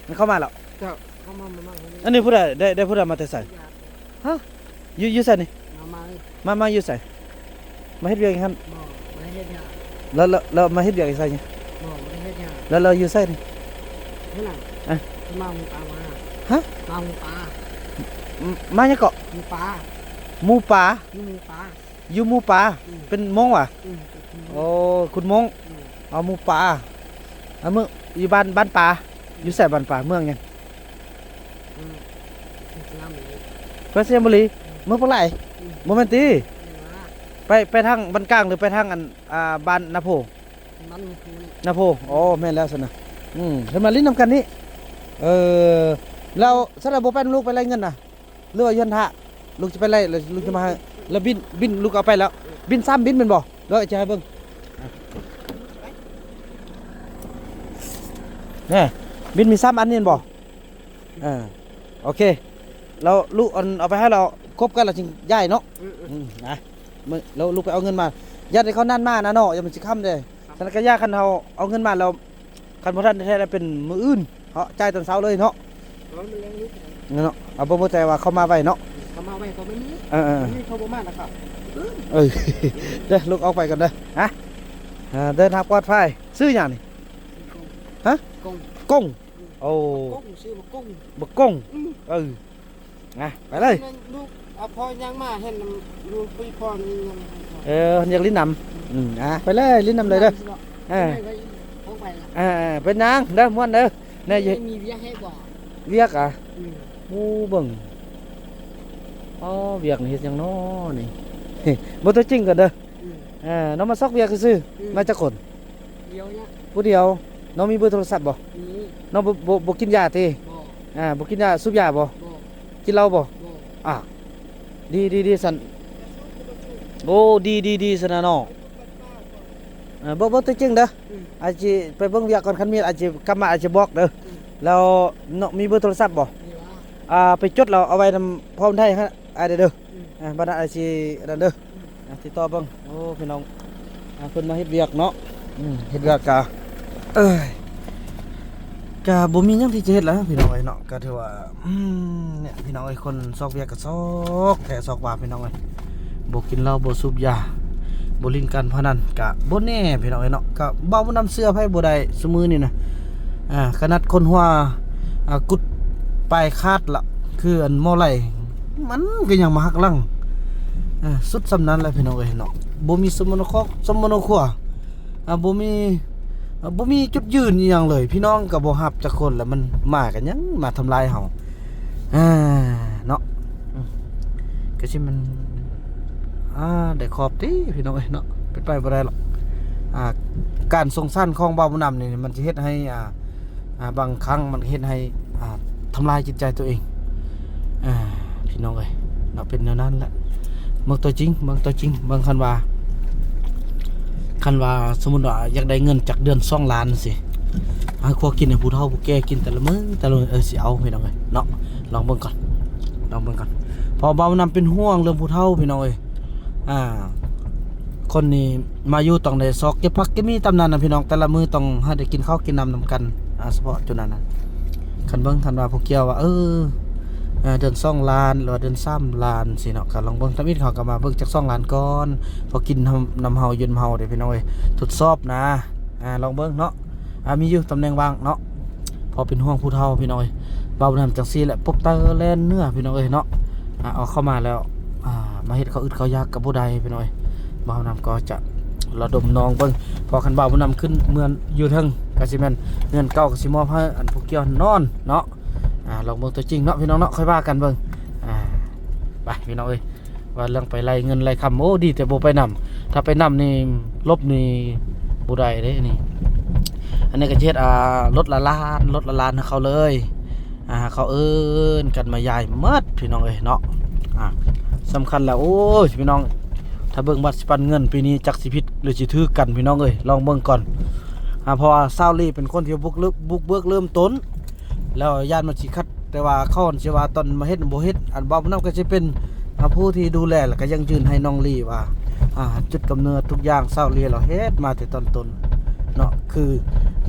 ມັນເຂົ້າມາແລ້ວ ເຈົ້າ ເຂົ້າມາ ມາ ມາ ອັນນີ້ຜູ້ໃດ ໄດ້ ໄດ້ຜູ້ໃດມາແຕ່ໃສ? ຮະ? ຢູ່ ຢູ່ໃສນີ້? ມາ ມາ ມາ ມາຢູ່ໃສ? ມາເຮັດວຽກຢູ່ຫັ້ນ? ບໍ່ ບໍ່ໄດ້ເຮັດຫຍັງ ແລ້ວ ແລ້ວ ແລ້ວມາເຮັດວຽກຢູ່ໃສນີ້? ບໍ່ ບໍ່ໄດ້ເຮັດຫຍັງ ແລ້ວ ແລ້ວຢູ່ໃສນີ້? ເຮັດຫຍັງ? ເອີ ມາຫູປາ ມາ ຮະ? ມາຫູປາ ມາຫຍັງເກາະ? ຫູປາ ໝູປ່າ ຢູ່ໝູປ່າ ຢູ່ໝູປ່າ ອືມ ເປັນມົ້ງຫວາ? ອືມ ເປັນຄົນມົ້ງ ໂອ້ ຄົນມົ້ງ ອືມ ເອົາໝູປ່າ ເອົາມື້ ຢູ່ບ້ານ ບ້ານປາ ອືມ ຢູ່ໃສບ້ານປາ ເມືອງຫຍັງ? ອືມ ແຂວງໄຊຍະບູລີ ອືມ ເມືອງປາກໄຫຼ ອືມ ບໍ່ແມ່ນຕິ? ແມ່ນຫວາ? ໄປ ໄປທາງບ້ານກາງ ຫຼື ໄປທາງອັນ ອ່າ ບ້ານນາໂພ? ບ້ານນາໂພ ນາໂພ ອໍ ແມ່ນແລ້ວຊັ້ນນະ ອືມ ເພິ່ນມາຫຼິ້ນນຳກັນນີ້ ເອີ ແລ້ວສະໄດບໍ່ໄປນຳລູກໄປໄລ່ເງິນນະ? ຫຼືວ່າຢູ່ຫັ້ນຖ້າ ລູກຈະໄປໄລ່ ແລ້ວລູກຈະມາໃຫ້ ແລ້ວບິນ ບິນລູກເອົາໄປແລ້ວ ບິນສາມບິນແມ່ນບໍ່? ແລ້ວຈະໃຫ້ເບິ່ງ ແນ່ ບິນມີສາມອັນນີ້ແມ່ນບໍ່? ເອີ ໂອເຄ ແລ້ວລູກອັນເອົາໄປໃຫ້ ແລ້ວຄົບກັນແລ້ວຈຶ່ງຍ້າຍເນາະ ອືມ ອືມ ອືມ ນະ ມື້ ແລ້ວລູກໄປເອົາເງິນມາ ຢ້ານແຕ່ເຂົານັດມານະເນາະ ຢ້ານມັນຊິຄ່ຳເດ້ ຊັ້ນກະຢ່າ ຄັນເຮົາເອົາເງິນມາແລ້ວ ຄັນບໍ່ທັນແທ້ໆ ແລ້ວເປັນມື້ອື່ນເນາະ ຈ່າຍຕອນເຊົ້າເລີຍເນາະ ເອີ ມັນແລງ ເນາະ ເອົາ ບໍ່ ບໍ່ແຕ່ວ່າເຂົາມາໄວເນາະ ເຂົາມາໄວ ເຂົາມາມື້ ເອີ ເອີ ມື້ເຂົາບໍ່ມາລະ ເອີ ເດີ ລູກອອກໄປກ່ອນເດີ ຮະ ເດີນທາງປອດໄພ ຊື່ຫຍັງນີ້? ຮະ? ກົງ ກົງ ໂອ້ ກົງ ຊື່ບັກກົງ ບັກກົງ ອືມ ເອີ ອ່ະ ໄປເລີຍ ລູກເອົາພໍ່ຍ່າງມາເຫັນນຳ ລູກຄຸຍພໍ່ນີ້ຍັງ ເອີ ຢາກຫຼິ້ນນຳ ອືມ ອ່ະ ໄປເລີຍ ຫຼິ້ນນຳເລີຍເດີ ເອີ ເອີ ເປັນຫຍັງເດີ ມ່ວນເດີ ແນ່ ມີວຽກໃຫ້ບໍ່? ວຽກອະ? ອືມ ໂອ້ ເບິ່ງ ອໍ ວຽກນີ້ເຮັດຫຍັງນໍນີ້ ເບິ່ງຕົວຈິງກ່ອນເດີ ອືມ ເອີ ນ້ອງມາຊອກວຽກຊື່ໆ ອືມ ມາຈັກຄົນ? ດຽວເນາະ ຜູ້ດຽວ ນ້ອງມີເບີໂທລະສັບບໍ່? ມີ ນ້ອງບໍ່ ບໍ່ ບໍ່ກິນຢາຕິ? ບໍ່ ອ່າ ບໍ່ກິນຢາ ສູບຢາບໍ່? ບໍ່ ກິນເຫຼົ້າບໍ່? ບໍ່ ອ່າ ດີ ດີ ດີຊັ້ນ ໂອ້ ດີ ດີ ດີຊັ້ນນະນ້ອງ ເອີ ເບິ່ງ ເບິ່ງຕົວຈິງເດີ ອືມ ອາດຊິໄປເບິ່ງວຽກກ່ອນ ຄັນມີອາດຊິກັບມາ ອາດຊິບອກເດີ ອືມ ແລ້ວນ້ອງມີເບີໂທລະສັບບໍ່? ມີຫວາ? ອ່າ ໄປຈົດແລ້ວເອົາໄວ້ນຳພໍ່ບຸນໄທຫັ້ນ ອ້າຍເດີ ອືມ ອ່າ ບັດນັ້ນອ້າຍຊິອັນນັ້ນເດີ ອືມ ອ່າ ຕິດຕໍ່ເບິ່ງ ໂອ້ ພີ່ນ້ອງ ອ່າ ເພິ່ນມາເຮັດວຽກເນາະ ອືມ ເຮັດວຽກກະ ເອີຍ ກະບໍ່ມີຫຍັງທີ່ຈະເຮັດແລ້ວພີ່ນ້ອງເອີຍເນາະ ກະຖືວ່າ ອືມ ເນຍ ພີ່ນ້ອງເອີຍ ຄົນຊອກວຽກກະຊອກແທ້ຊອກວ່າພີ່ນ້ອງເອີຍ ບໍ່ກິນເຫຼົ້າ ບໍ່ສູບຢາ ບໍ່ຫຼິ້ນການພະນັນ ກະບໍ່ແນ່ພີ່ນ້ອງເອີຍເນາະ ກະເວົ້ານຳເຊື່ອໃຜບໍ່ໄດ້ຊຸມື້ນີ້ນະ ອ່າ ຂະໜາດຄົນຫົວ ອ່າ ກຸດປາຍຂາດລະ ຄືອັນໝໍໄຫຼ ມັນກໍຍັງມາຫັກຫຼັງ ອ່າ ສຸດສ່ຳນັ້ນແຫຼະພີ່ນ້ອງເອີຍເນາະ ບໍ່ມີສົມມະໂນຄອບ ສົມມະໂນຄົວ ອ່າ ບໍ່ມີ ອ່າ ບໍ່ມີຈຸດຢືນອີ່ຫຍັງເລີຍ ພີ່ນ້ອງກໍບໍ່ຮັບຈັກຄົນ ແລ້ວມັນມາກໍຍັງມາທຳລາຍເຮົາ ອ່າ ເນາະ ອືມ ກໍຊິແມ່ນ ອ່າ ໄດ້ຂອບຕິພີ່ນ້ອງເອີຍເນາະ ເປັນໄປບໍ່ໄດ້ດອກ ອ່າ ການສົງສານຂອງບ່າວບຸນນຳນີ້ ມັນຊິເຮັດໃຫ້ ອ່າ ອ່າ ບາງຄັ້ງມັນເຮັດໃຫ້ ອ່າ ທຳລາຍຈິດໃຈຕົວເອງ ອ່າ ພີ່ນ້ອງເອີຍເນາະ ເປັນແນວນັ້ນແຫຼະ ເບິ່ງຕົວຈິງ ເບິ່ງຕົວຈິງ ເບິ່ງຄັນວ່າ ຄັນວ່າສົມມຸດວ່າຢາກໄດ້ເງິນຈັກເດືອນສອງລ້ານຊີ້ ໃຫ້ຄົວກິນໃຫ້ຜູ້ເຖົ້າຜູ້ແກ່ກິນແຕ່ລະມື້ແຕ່ລະມື້ ເອີ ຊິເອົາພີ່ນ້ອງເອີຍເນາະ. ລອງເບິ່ງກ່ອນ ລອງເບິ່ງກ່ອນ ເພາະວ່າບ່າວນຳເປັນຫ່ວງເລື່ອງຜູ້ເຖົ້າພີ່ນ້ອງເອີຍ. ອ່າ ຄົນນີ້ມາຢູ່ຕ້ອງໄດ້ຊອກເກັບຜັກເກັບໝີ່ຕາມນັ້ນນະພີ່ນ້ອງ ແຕ່ລະມື້ຕ້ອງໃຫ້ໄດ້ກິນເຂົ້າກິນນ້ຳນຳກັນ. ອ່າ ສະເພາະຈຸດນັ້ນນະ ຄັນເບິ່ງ ຄັນວ່າຜູ້ກ່ຽວວ່າ ເອີ ເດືອນສອງລ້ານ ຫຼືວ່າເດືອນສາມລ້ານຊີ້ເນາະ ກໍລອງເບິ່ງ. ທຳອິດເຮົາກໍມາເບິ່ງຈັກສອງລ້ານກ່ອນ ເພາະກິນນຳເຮົາຢູ່ນຳເຮົາເດ້ພີ່ນ້ອງເອີຍ ທົດສອບນະ. ອ່າ ລອງເບິ່ງເນາະ ອ່າ ມີຢູ່ຕຳແໜ່ງວ່າງເນາະ ເພາະເປັນຫ່ວງຜູ້ເຖົ້າພີ່ນ້ອງເອີຍ. ເວົ້ານຳຈັ່ງຊີ້ແຫຼະ ປົບເຕີແລ່ນເໜືອພີ່ນ້ອງເອີຍເນາະ. ອ່າ ເອົາເຂົ້າມາແລ້ວ ອ່າ ມາເຮັດເຂົ້າອຶດເຂົ້າຢາກກໍບໍ່ໄດ້ພີ່ນ້ອງເອີຍ. ບ່າວນຳກໍຈະລະດົມນ້ອງເບິ່ງ ເພາະຄັນບ່າວນຳຂຶ້ນເມືອນຢູ່ເທິງ ກໍຊິແມ່ນເຮືອນເກົ່າກໍຊິມອບໃຫ້ອັນຜູ້ກ່ຽວນອນເນາະ. ອ່າ ລອງເບິ່ງຕົວຈິງເນາະພີ່ນ້ອງເນາະ ຄ່ອຍວ່າກັນເບິ່ງ. ອ່າ ໄປພີ່ນ້ອງເອີຍ ວ່າເລື່ອງໄປໄລ່ເງິນໄລ່ຄຳ ໂອ້ ດີແຕ່ບໍ່ໄປນຳ ຖ້າໄປນຳນີ້ຫຼົບໜີບໍ່ໄດ້ເດ້ນີ້. ອັນນີ້ກໍຊິເຮັດ ອ່າ ລົດລະລ້ານ ລົດລະລ້ານໃຫ້ເຂົາເລີຍ. ອ່າ ເຂົາເອີ້ນກັນມາຢາຍໝົດພີ່ນ້ອງເອີຍເນາະ. ອ່າ ສຳຄັນແລ້ວ ໂອ້ຍ ພີ່ນ້ອງ ຖ້າເບິ່ງວ່າຊິປັນເງິນປີນີ້ຈັກຊິຜິດ ຫຼື ຊິຖືກກັນພີ່ນ້ອງເອີຍ ລອງເບິ່ງກ່ອນ. ອ່າ ເພາະວ່າຊາວລີເປັນຄົນທີ່ບຸກເລີ ບຸກເບີກເລີ່ມຕົ້ນ ແລ້ວຢ້ານມັນຊິຂັດ ແຕ່ວ່າເຂົາຊິວ່າຕອນມາເຮັດບໍ່ເຮັດ ອັນບ່າວນຳກໍຊິເປັນ ອ່າ ຜູ້ທີ່ດູແລ ແລ້ວກໍຢັ້ງຢືນໃຫ້ນ້ອງລີວ່າ ອ່າ ຈຸດກຳເນີດທຸກຢ່າງຊາວລີລາວເຮັດມາແຕ່ຕອນຕົ້ນເນາະ. ຄື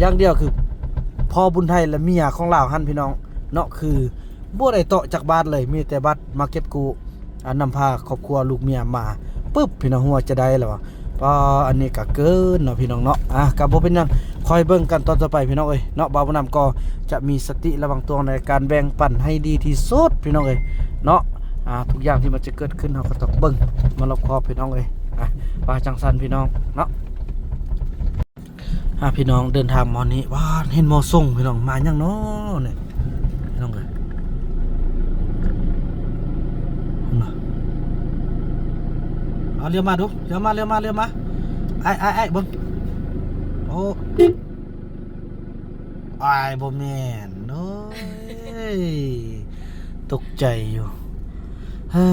ຢ່າງດຽວຄືພໍ່ບຸນໄທ ແລະ ເມຍຂອງລາວຫັ້ນພີ່ນ້ອງເນາະ ຄືບໍ່ໄດ້ເຕາະຈັກບາດເລີຍ ມີແຕ່ບັດມາເກັບກູ້ ອ່າ ນຳພາຄອບຄົວລູກເມຍມາປຶບ ພີ່ນ້ອງ ຫົວຈະໄດ້ແລ້ວວ່າ ປ້າ ອັນນີ້ກະເກີນເນາະພີ່ນ້ອງເນາະ. ອ່າ ກະບໍ່ເປັນຫຍັງ ຄອຍເບິ່ງກັນຕອນຕໍ່ໄປພີ່ນ້ອງເອີຍເນາະ. ບ່າວນຳກໍຈະມີສະຕິລະວັງຕົວໃນການແບ່ງປັນໃຫ້ດີທີ່ສຸດພີ່ນ້ອງເອີຍເນາະ. ອ່າ ທຸກຢ່າງທີ່ມັນຈະເກີດຂຶ້ນ ເຮົາກໍຕ້ອງເບິ່ງມາລອບຄອບພີ່ນ້ອງເອີຍ. ອ່າ ວ່າຈັ່ງຊັ້ນພີ່ນ້ອງເນາະ. ອ່າ ພີ່ນ້ອງ ເດີນທາງມາຮອດນີ້ ວ້າ ເຫັນໝໍສົ່ງພີ່ນ້ອງ. ມາຫຍັງເນາະນີ້ພີ່ນ້ອງເອີຍ ເອົາ ລ້ຽວມາດູ ລ້ຽວມາ ລ້ຽວມາ ລ້ຽວມາ. ອ້າຍ ອ້າຍ ອ້າຍ ເບິ່ງ ໂອ້ ອ້າຍ ບໍ່ແມ່ນ ໂອ້ຍ ຕົກໃຈຢູ່ ເຮີ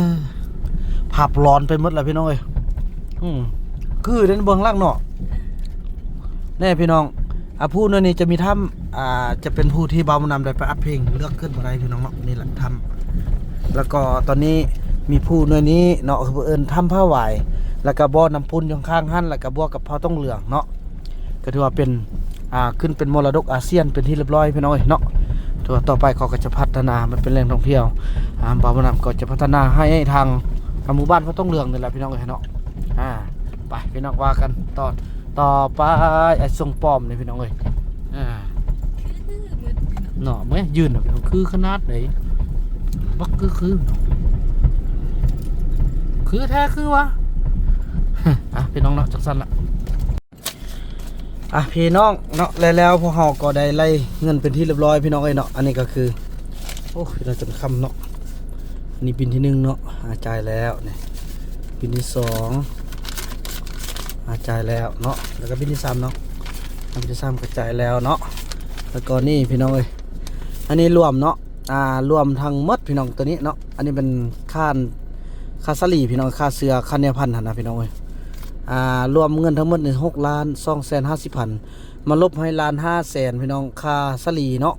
ພາບຫຼອນໄປໝົດແລ້ວພີ່ນ້ອງເອີຍ. ອືມ ຄືເດ້ເບື້ອງຫຼັງເນາະ ແນ່ພີ່ນ້ອງ. ອ່າ ຜູ້ໜ່ວຍນີ້ຈະມີຖ້ຳ ອ່າ ຈະເປັນຜູ້ທີ່ບ່າວບຸນນຳໄດ້ໄປອັດເພງ ເລືອກຂຶ້ນບໍ່ໄດ້ພີ່ນ້ອງເນາະ. ນີ້ແຫຼະຖ້ຳ ແລ້ວກໍຕອນນີ້ມີຜູ້ໜ່ວຍນີ້ເນາະ ຄືເອີ້ນຖ້ຳຜາຫວາຍ ແລ້ວກໍບໍ່ນ້ຳປຸ້ນຢູ່ຂ້າງຫັ້ນ ແລ້ວກໍບວກກັບຜາຕົງເຫຼືອງເນາະ. ກໍຖືວ່າເປັນ ອ່າ ຂຶ້ນເປັນມໍລະດົກອາຊຽນເປັນທີ່ຮຽບຮ້ອຍພີ່ນ້ອງເອີຍເນາະ. ຖືວ່າຕໍ່ໄປເຂົາກໍຈະພັດທະນາມັນເປັນແຫຼ່ງທ່ອງທ່ຽວ ອ່າ ບ່າວບຸນນຳກໍຈະພັດທະນາໃຫ້ທາງ ອ່າ ໝູ່ບ້ານຜາຕົງເຫຼືອງນີ້ແຫຼະພີ່ນ້ອງເອີຍເນາະ. ອ່າ ໄປພີ່ນ້ອງ ວ່າກັນຕໍ່ ຕໍ່ໄປ. ໄອ້ຊົງປ້ອມນີ້ພີ່ນ້ອງເອີຍ ອ່າ ເນາະ ແມ່ຍຢືນນະພີ່ນ້ອງ ຄືຂະໜາດໃດ ບັກຄື ຄື ຄືແທ້ຄືວ່າ. ອ່ະ ພີ່ນ້ອງເນາະ ຈັ່ງຊັ້ນລະ. ອ່ະ ພີ່ນ້ອງເນາະ ແລະ ແລ້ວພວກເຮົາກໍໄດ້ໄລ່ເງິນເປັນທີ່ຮຽບຮ້ອຍພີ່ນ້ອງເອີຍເນາະ. ອັນນີ້ກໍຄື ໂອ້ ພີ່ນ້ອງ ຈົນຄ່ຳເນາະ. ອັນນີ້ບິນທີໜຶ່ງເນາະ ອ່າ ຈ່າຍແລ້ວ. ນີ້ບິນທີສອງ ອ່າ ຈ່າຍແລ້ວເນາະ ແລ້ວກໍບິນທີສາມເນາະ ອ່າ ບິນທີສາມກໍຈ່າຍແລ້ວເນາະ. ແລ້ວກໍນີ້ພີ່ນ້ອງເອີຍ ອັນນີ້ລວມເນາະ ອ່າ ລວມທັງໝົດພີ່ນ້ອງ ໂຕນີ້ເນາະ. ອັນນີ້ເປັນຄ່າ ຄ່າສາລີພີ່ນ້ອງ ຄ່າເສື້ອ ຄ່າແນວພັນຫັ້ນນະພີ່ນ້ອງເອີຍ. ອ່າ ລວມເງິນທັງໝົດນີ້ ຫົກລ້ານສອງແສນຫ້າສິບພັນ ມາລົບໃຫ້ລ້ານຫ້າແສນພີ່ນ້ອງ ຄ່າສາລີເນາະ.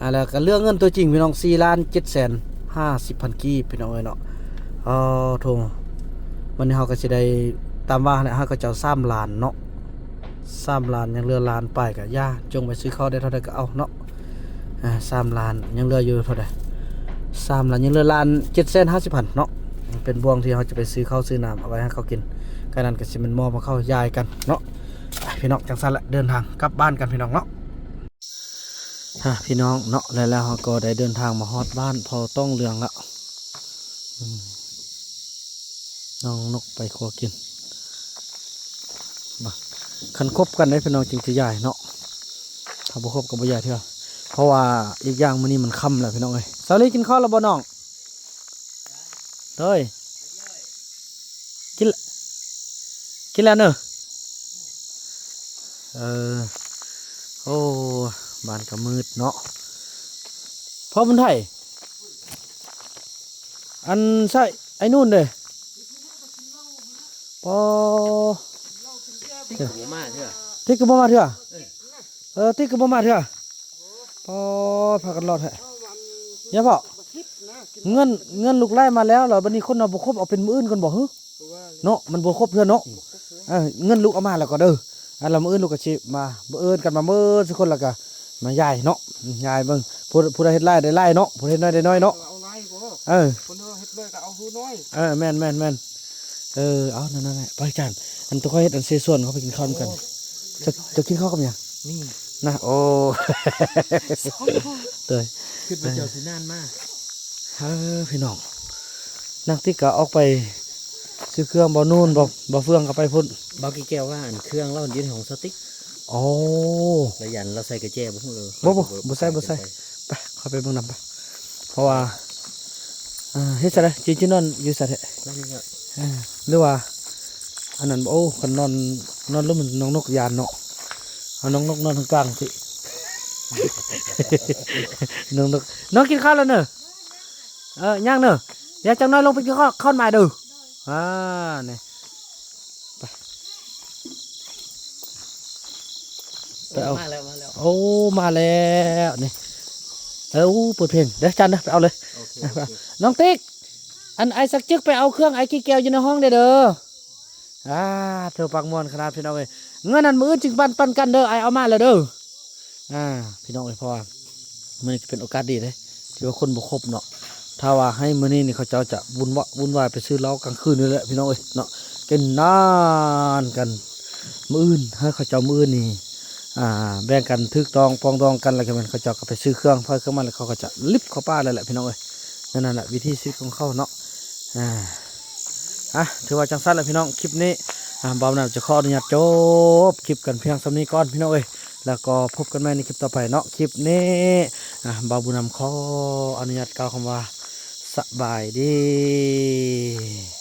ອ່າ ແລ້ວກໍເຫຼືອເງິນຕົວຈິງພີ່ນ້ອງ ສີ່ລ້ານເຈັດແສນຫ້າສິບພັນກີບພີ່ນ້ອງເອີຍເນາະ. ເອົາໂທ້ ບັດນີ້ເຮົາກໍຊິໄດ້ຕາມວ່າແຫຼະ ເຮົາກໍຈະເອົາສາມລ້ານເນາະ ສາມລ້ານ ຍັງເຫຼືອລ້ານປາຍ ກໍຢ່າ ຈົ່ງໄປຊື້ເຂົ້າໄດ້ເທົ່າໃດກໍເອົາເນາະ. ອ່າ ສາມລ້ານ ຍັງເຫຼືອຢູ່ເທົ່າໃດ? ສາມລ້ານ ຍັງເຫຼືອລ້ານເຈັດແສນຫ້າສິບພັນເນາະ. ເປັນບ່ວງທີ່ເຮົາຈະໄປຊື້ເຂົ້າຊື້ນ້ຳເອົາໄວ້ໃຫ້ເຂົາກິນ ການນັ້ນກໍຊິແມ່ນມອບໃຫ້ເຂົາຢາຍກັນເນາະ. ໄປພີ່ນ້ອງ ຈັ່ງຊັ້ນລະ ເດີນທາງກັບບ້ານກັນພີ່ນ້ອງເນາະ. ອ່າ ພີ່ນ້ອງເນາະ ແລ້ວ ແລ້ວເຮົາກໍໄດ້ເດີນທາງມາຮອດບ້ານພໍ່ຕ້ອງເຫຼືອງລະ. ອືມ ນ້ອງນົກໄປຄົວກິນ. ບໍ່ ຄັນຄົບກັນເດ້ພີ່ນ້ອງຈຶ່ງຈະຢາຍເນາະ ຖ້າບໍ່ຄົບກໍບໍ່ຢາຍເທື່ອ ເພາະວ່າອີກຢ່າງມື້ນີ້ມັນຄ່ຳແລ້ວພີ່ນ້ອງເອີຍ. ສາວລີກິນເຂົ້າແລ້ວບໍ່ນ້ອງ? ໂດຍ ກິນ ກິນແລ້ວເນີ. ເອີ ໂອ້ ບ້ານກໍມືດເນາະ. ພໍ່ບຸນໄທ ອັນໃສ່ໄອ້ນູນເດ້ ປໍ ຕິກກໍບໍ່ມາເທື່ອ ຕິກກໍບໍ່ມາເທື່ອ ເອີ ເອີ ຕິກກໍບໍ່ມາເທື່ອ ປອດ ພາກັນລອດແທ້ ຍາພໍ່ ເງິນ ເງິນລູກໄລ່ມາແລ້ວ ແລ້ວບັດນີ້ຄົນເຮົາບໍ່ຄົບ ເອົາເປັນມື້ອື່ນກ່ອນບໍ່ ຫື ເນາະ ມັນບໍ່ຄົບເທື່ອເນາະ ເອີ ເງິນລູກເອົາມາແລ້ວກໍເດີ ອັນລະມື້ອື່ນລູກກໍຊິມາ ບັງເອີນກັນມາເໝິດສູ່ຄົນ ແລ້ວກໍມາຢາຍເນາະ ຢາຍເບິ່ງ ຜູ້ ຜູ້ໃດເຮັດຫຼາຍໄດ້ຫຼາຍເນາະ ຜູ້ເຮັດໜ້ອຍໄດ້ໜ້ອຍເນາະ ເອີ ເອີ ແມ່ນໆໆ ເອີ ເອົາ ນັ້ນໆ ໄປຈານ ອັນໂຕຂ້ອຍເຮັດອັນເສສວນ ເຮົາໄປກິນເຂົ້ານຳກັນ ເຈົ້າ ເຈົ້າກິນເຂົ້າກັບຫຍັງ? ນີ້ນະ ໂອ້ ເອີຍ ຄິດວ່າເຈົ້າຊິນານມາ ເອີ ພີ່ນ້ອງ ນາງຕິກກໍອອກໄປຊື້ເຄື່ອງ ບ່າວນູນ ບ່າວ ບ່າວເຟືອງກໍໄປພຸ້ນ ບ່າວກີແກ້ວວ່າອັນເຄື່ອງລາວຢູ່ໃນຫ້ອງສະຕິກ ໂອ້ ລະຢ້ານລາວໃສ່ກະແຈ ບໍ່ຮູ້ເລີຍ ບໍ່ ບໍ່ ບໍ່ໃສ່ ບໍ່ໃສ່ ໄປ ຂ້ອຍໄປເບິ່ງນຳ ໄປ ເພາະວ່າ ເອີ ເຮັດຈັ່ງໃດ ຊິ ຊິນອນຢູ່ໃສແທ້? ເອີ ຫຼືວ່າ ອັນນັ້ນບໍ່ ໂອ້ ຄັນນອນ ນອນລຸ່ມນ້ອງນົກຢ້ານເນາະ ເອົານ້ອງນົກນອນກາງໆ ຊິ ນ້ອງນົກ ນ້ອງກິນເຂົ້າແລ້ວເນີ? ເອີ ຍັງເນີ ດຽວຈັກໜ້ອຍລົງໄປກິນເຂົ້າ ເຂົ້າໃໝ່ເດີ ອ່າ ນີ້ ໄປ ໄປເອົາ ມາແລ້ວ ມາແລ້ວ ໂອ້ ມາແລ້ວ ນີ້ ເອີ ໂອ້ ເປີດເພງ ເດີ ຈານເດີ ໄປເອົາເລີຍ ໂອເຄ ໂອເຄ ນ້ອງຕິກ ອັນອ້າຍສັກຈຶກໄປເອົາເຄື່ອງອ້າຍກີແກ້ວຢູ່ໃນຫ້ອງແດ່ເດີ ອ່າ ເທີປາກມ່ວນຂະໜາດ ພີ່ນ້ອງເອີຍ ເງິນນັ້ນມື້ອື່ນຈຶ່ງປັນ ປັນກັນເດີ ອ້າຍເອົາມາແລ້ວເດີ ອ່າ ພີ່ນ້ອງເອີຍ ເພາະວ່າ ມື້ນີ້ກໍເປັນໂອກາດດີເດ້ ທີ່ວ່າຄົນບໍ່ຄົບເນາະ ຖ້າວ່າໃຫ້ມື້ນີ້ນີ້ ເຂົາເຈົ້າຈະວຸ່ນວະ ວຸ່ນວາຍໄປຊື້ເຫຼົ້າກາງຄືນນີ້ແຫຼະ ພີ່ນ້ອງເອີຍເນາະ ກິນນອນກັນ ມື້ອື່ນໃຫ້ເຂົາເຈົ້າ ມື້ອື່ນນີ້ ອ່າ ແບ່ງກັນຖືກຕ້ອງປອງດອງກັນ ແລ້ວກໍແມ່ນເຂົາເຈົ້າກໍໄປຊື້ເຄື່ອງໃຜເຄື່ອງມັນ ແລ້ວເຂົາກໍຈະລິບເຂົ້າປ່າແລ້ວແຫຼະ ພີ່ນ້ອງເອີຍ ນັ້ນແຫຼະ ວິຖີຊີວິດຂອງເຂົາເນາະ ອ່າ ອ່ະ ຖືວ່າຈັ່ງຊັ້ນແຫຼະ ພີ່ນ້ອງ ຄລິບນີ້ ອ່າ ບ່າວບຸນນຳຈະຂໍອະນຸຍາດຈົບຄລິບກັນພຽງສ່ຳນີ້ກ່ອນ ພີ່ນ້ອງເອີຍ ແລ້ວກໍພົບກັນໃໝ່ໃນຄລິບຕໍ່ໄປເນາະ ຄລິບນີ້ ອ່າ ບ່າວບຸນນຳຂໍອະນຸຍາດກ່າວຄຳວ່າ ສະບາຍດີ.